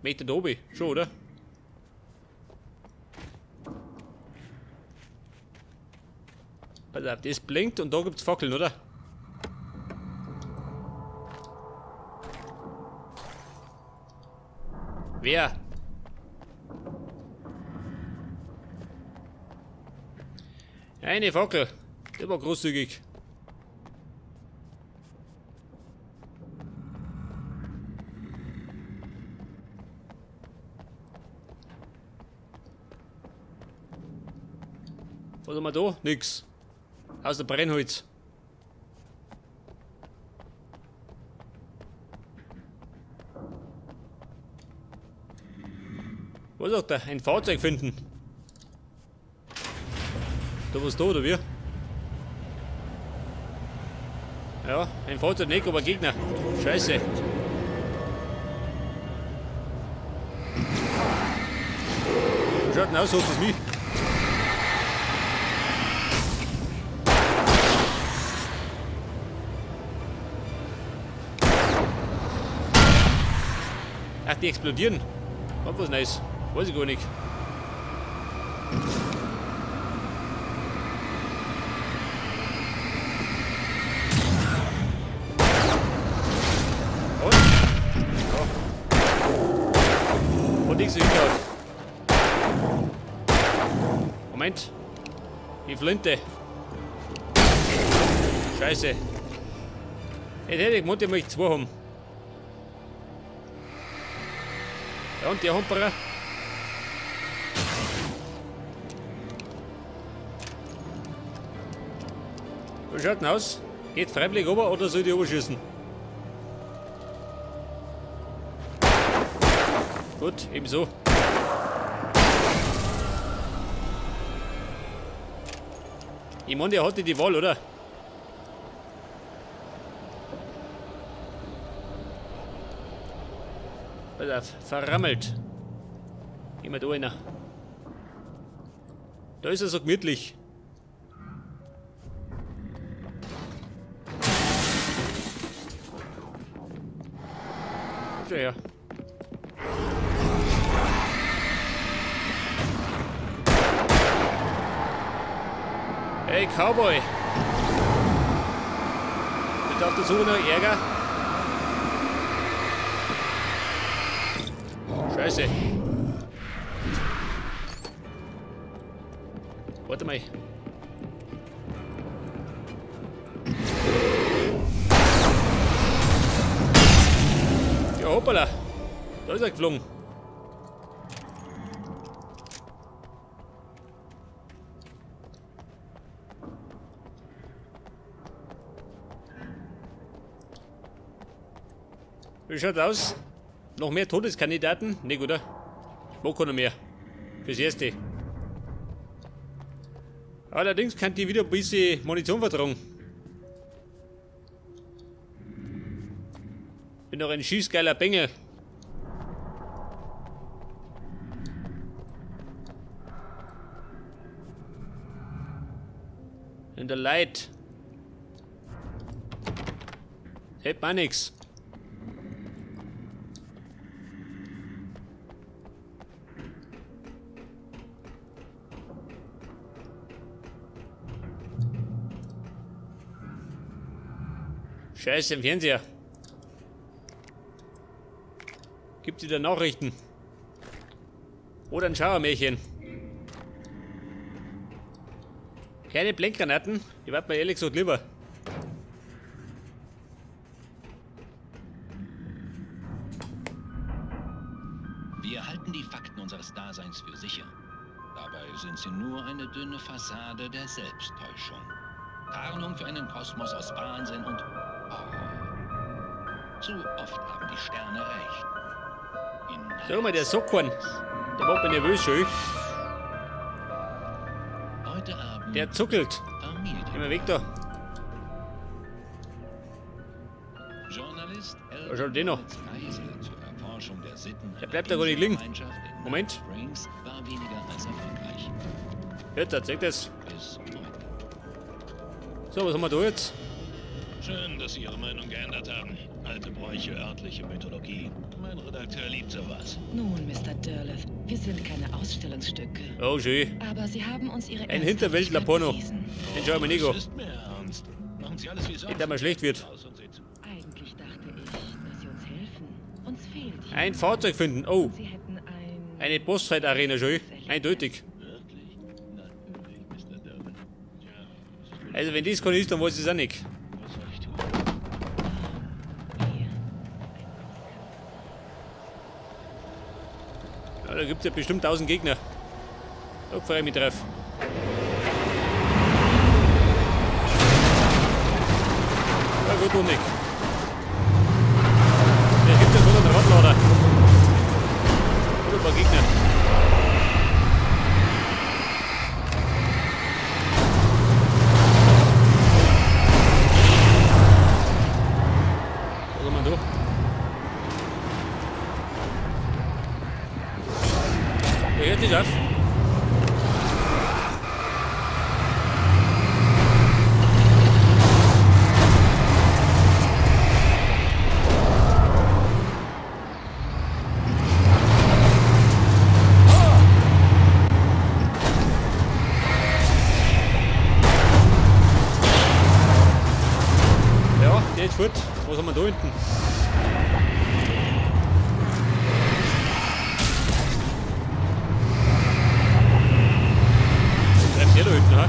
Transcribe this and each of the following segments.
Möchte da oben. Schon, oder? Pass auf, das blinkt und da gibt's Fackeln, oder? Wer? Eine Fackel. Der war großzügig. Was haben wir da? Nix. Außer Brennholz. Was sagt er? Ein Fahrzeug finden. Da was da, oder wie? Ja, ein Fahrzeug nicht, aber Gegner. Scheiße. Schaut denn aus, hat das mich. Ach, die explodieren. Hat was Neues. Weiß ich gar nicht. Und? Ja. Und nichts hingehauen. Moment. Die Flinte. Scheiße. Jetzt hätte ich gemeint, ich möchte zwei haben. Ja, und der Humperer. Wie schaut denn aus? Geht freiwillig runter oder soll ich die runterschießen? Gut, ebenso. Ich meine, der hatte die Wahl, oder? Pass auf, verrammelt. Gehen wir da rein. Da ist er so gemütlich. Schau her. Hey Cowboy! Bist auf der Suche nach Ärger? Scheiße. Warte mal. Ja, hoppala. Da ist er geflogen. Wie schaut aus? Noch mehr Todeskandidaten? Nee, oder? Wo kann er mehr? Fürs Erste. Allerdings kann die wieder ein bisschen Munition vertragen. Bin doch ein schießgeiler Bengel. In der Light. Hält man nix. Scheiße, im Fernseher. Gibt wieder Nachrichten. Oder ein Schauermärchen. Keine Blendgranaten. Die war mir ehrlich gesagt lieber. Wir halten die Fakten unseres Daseins für sicher. Dabei sind sie nur eine dünne Fassade der Selbsttäuschung. Tarnung für einen Kosmos aus Wahnsinn und Horror. Zu oft haben die Sterne recht. Sag mal, der Sockhorn. Der macht mich nervös, schön. Heute Abend. Der zuckelt. Geh mal weg da. Journalist Was schaut der noch? Reise zur Erforschung der Sitten Der bleibt da gar nicht liegen. Gemeinschaft in Moment. Springs war weniger als erfolgreich. Hört, da zeigt das. Bis heute. So, was haben wir da jetzt? Schön, dass Sie Ihre Meinung geändert haben. Alte Bräuche, örtliche Mythologie. Mein Redakteur liebt sowas. Nun, Mr. Derleth, wir sind keine Ausstellungsstücke. Oh, schön. Aber Sie haben uns Ihre Ein Hinterwäldler-Porno. Den schau ich mir nicht an. Ist mehr ernst. Machen Sie alles wie sonst. Nicht, dass mir schlecht wird. Eigentlich dachte ich, dass Sie uns helfen. Uns fehlt jemand. Ein Fahrzeug finden. Oh. Sie hätten eine Bossfight-Arena, schön. Eindeutig. Wirklich? Natürlich, Mr. Derleth. Also, wenn das kein ist, dann weiß ich es auch nicht. Was soll ich tun? Ja, da gibt es ja bestimmt 1000 Gegner. Da freue ich mich drauf. Ja gut, und nicht. Es gibt ja sogar einen Radlader. Oder ein paar Gegner. Was haben wir da? Der hört nicht auf. Ja, der ist fort. Was haben wir da hinten? Der da hinten, ha?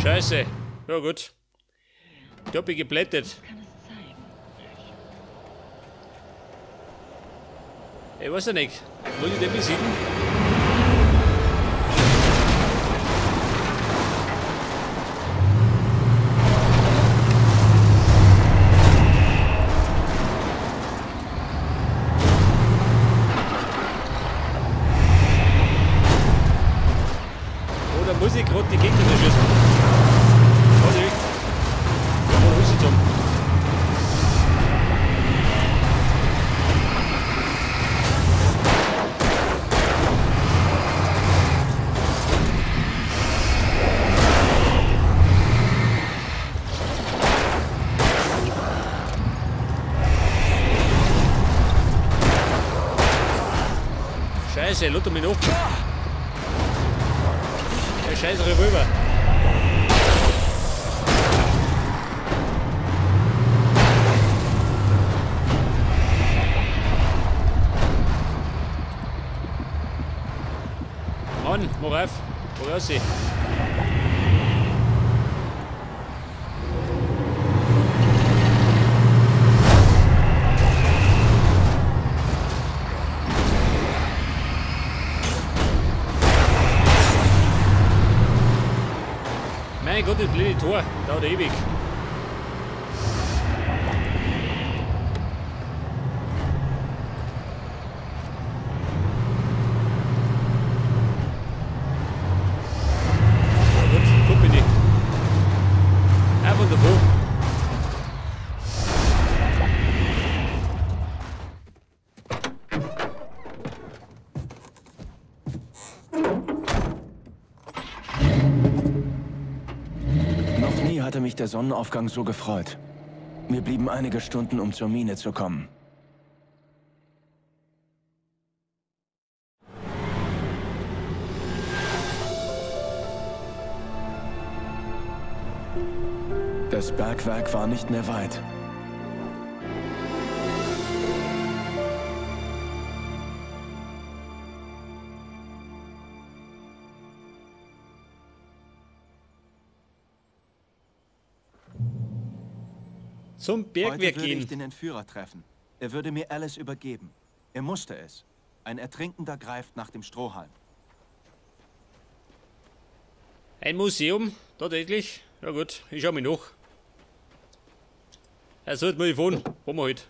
Scheiße. Ja gut. Ich hab mich geblättet. Ich weiß ja nicht. Muss ich den besiegen? Oder muss ich gerade die Gegner erschießen? Weiß ich nicht. Ja, wo ist sie zum? Scheiße, luther mich noch. Der scheiß Revolver. Mann, mach auf. Wo ist sie? Mein Gott, das blöde Tor, dauert ewig. Ja gut, gut bin ich. Auf und davon. Noch nie hatte mich der Sonnenaufgang so gefreut. Mir blieben einige Stunden, um zur Mine zu kommen. Das Bergwerk war nicht mehr weit. Zum Bergwerk Heute würde gehen. ich den Entführer treffen. Er würde mir Alice übergeben. Er musste es. Ein Ertrinkender greift nach dem Strohhalm. Ein Museum, tatsächlich. Ja gut, ich schau mich nach. Er sollte mal fahren, wo wir halt.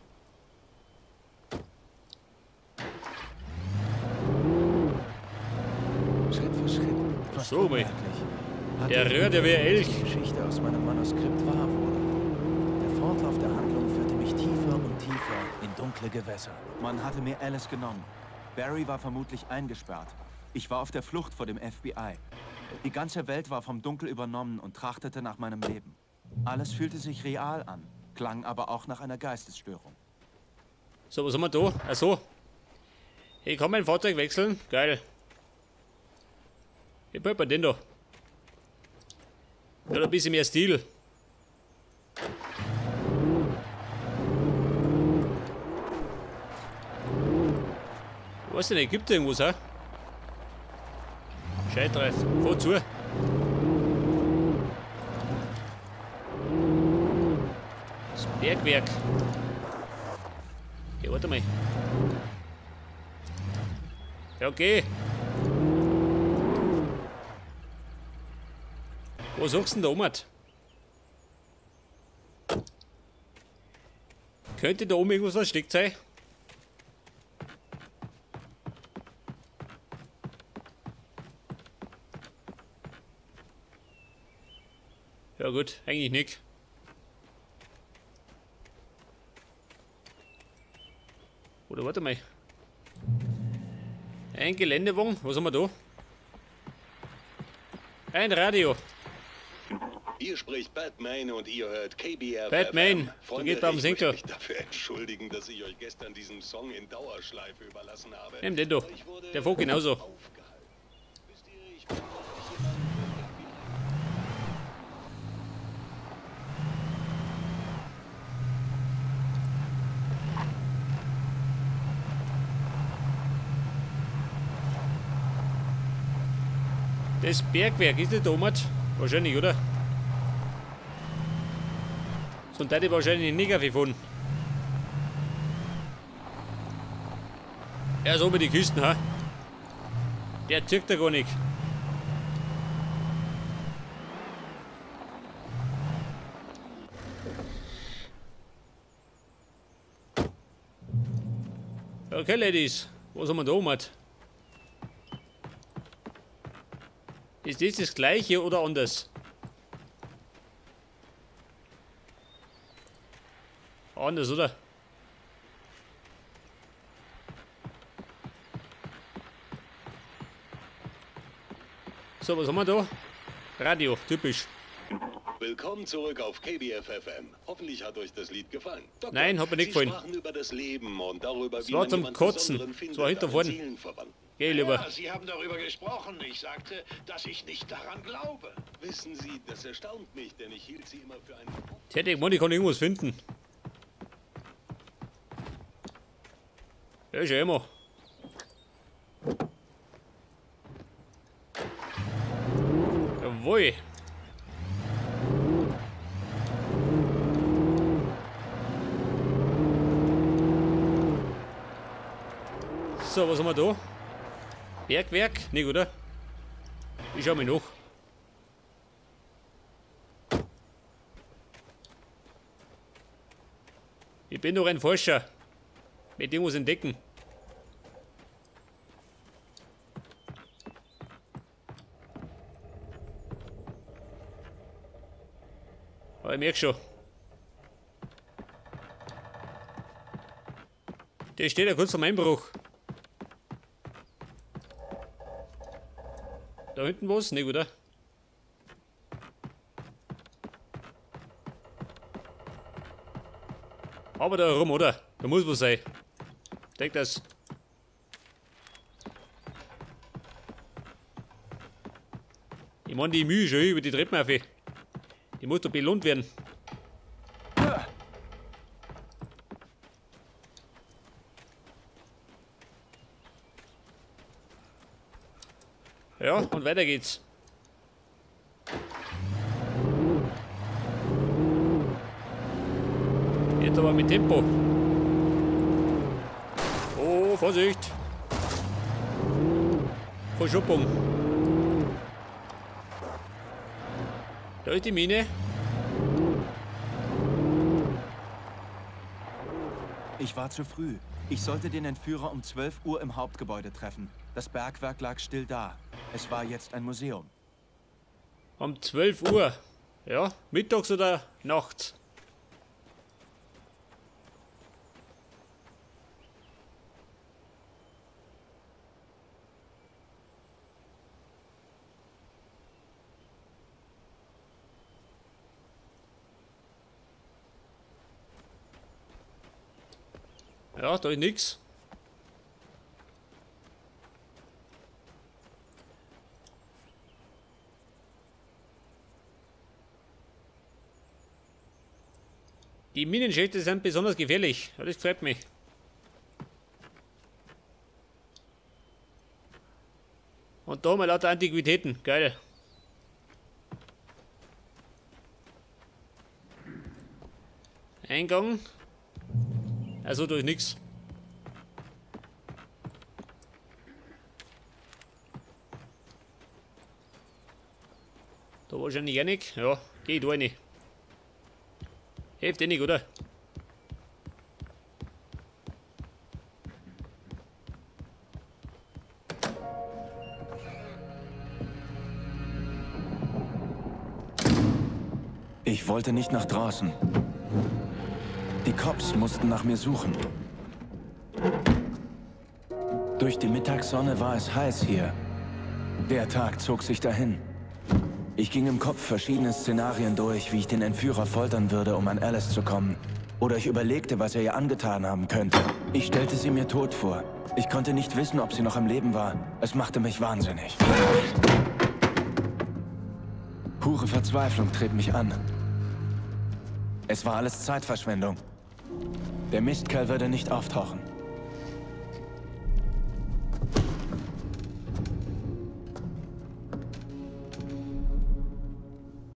Schritt für Schritt. Fast So, mei. unmerklich, Der hatte ich rührt ja wie ein begriffen, dass Elch. die Geschichte aus meinem Manuskript wahr wurde. Der Fortlauf der Handlung führte mich tiefer und tiefer in dunkle Gewässer. Man hatte mir Alice genommen. Barry war vermutlich eingesperrt. Ich war auf der Flucht vor dem FBI. Die ganze Welt war vom Dunkel übernommen und trachtete nach meinem Leben. Alles fühlte sich real an, klang aber auch nach einer Geistesstörung. So, was haben wir da? Ach so. Ich kann mein Fahrzeug wechseln. Geil. Ich bleib bei den da. Ja, ein bisschen mehr Stil. Was denn? Gibt irgendwas, hä? Scheitreif. Fahr zu. Das Bergwerk. Okay, warte mal. Ja, okay. Was sagst du denn da oben? Könnte da oben irgendwas versteckt sein? Ja gut, eigentlich nicht. Oder warte mal. Ein Geländewagen, was haben wir da? Ein Radio. Hier spricht Batman und ihr hört KBF. Batman, du geht da am Senkel. Ich möchte mich dafür entschuldigen, dass ich euch gestern diesen Song in Dauerschleife überlassen habe. Nimm den doch. Der Vogel genauso. Wisst ihr, ich bin doch nicht jemand, der Das Bergwerk ist nicht da oben? Wahrscheinlich, oder? Sonst hätte ich wahrscheinlich nicht gefunden. Er ist oben die Kisten, ha? Der zirkt ja gar nicht. Okay, Ladies, was haben wir da oben? Ist das das gleiche oder anders? Anders, oder? So, was haben wir da? Radio, typisch. Willkommen zurück auf KBF FM. Hoffentlich hat euch das Lied gefallen. Doktor, Nein, hat mir nicht gefallen. Sie sprachen über das Leben und darüber, Es wie war man zum jemanden Kotzen. Besonderen Es findet, war hinter einen vorne. Seelenverwandten. Geh lieber. Ja, Sie haben darüber gesprochen. Ich sagte, dass ich nicht daran glaube. Wissen Sie, das erstaunt mich, denn ich hielt Sie immer für einen... Tja, ich meine, ich kann irgendwas finden. Ja, ist ja immer. Jawohl. So, was haben wir da? Bergwerk? Nicht, oder? Ich schau mal nach. Ich bin doch ein Forscher. Mit dem muss entdecken. Aber ich merke schon. Der steht ja kurz vorm Einbruch. Da hinten was? Nicht, oder? Aber da rum, oder? Da muss was sein. Denk das. Ich meine, die Mühe schon über die Treppen auf. Die muss doch belohnt werden. Ja, und weiter geht's. Jetzt aber mit Tempo. Oh, Vorsicht! Verschuppung. Da ist die Mine. Ich war zu früh. Ich sollte den Entführer um 12 Uhr im Hauptgebäude treffen. Das Bergwerk lag still da. Es war jetzt ein Museum. Um 12 Uhr? Ja, mittags oder nachts? Ja, da ist nix. Die Minenschächte sind besonders gefährlich. Ja, das gefällt mir. Und da haben wir lauter Antiquitäten. Geil. Eingang. Also durch nix. Da wahrscheinlich auch nicht. Ja, geh ich da rein. Hilft eh nicht, oder? Ich wollte nicht nach draußen. Die Cops mussten nach mir suchen. Durch die Mittagssonne war es heiß hier. Der Tag zog sich dahin. Ich ging im Kopf verschiedene Szenarien durch, wie ich den Entführer foltern würde, um an Alice zu kommen. Oder ich überlegte, was er ihr angetan haben könnte. Ich stellte sie mir tot vor. Ich konnte nicht wissen, ob sie noch am Leben war. Es machte mich wahnsinnig. Pure Verzweiflung trieb mich an. Es war alles Zeitverschwendung. Der Mistkerl würde nicht auftauchen.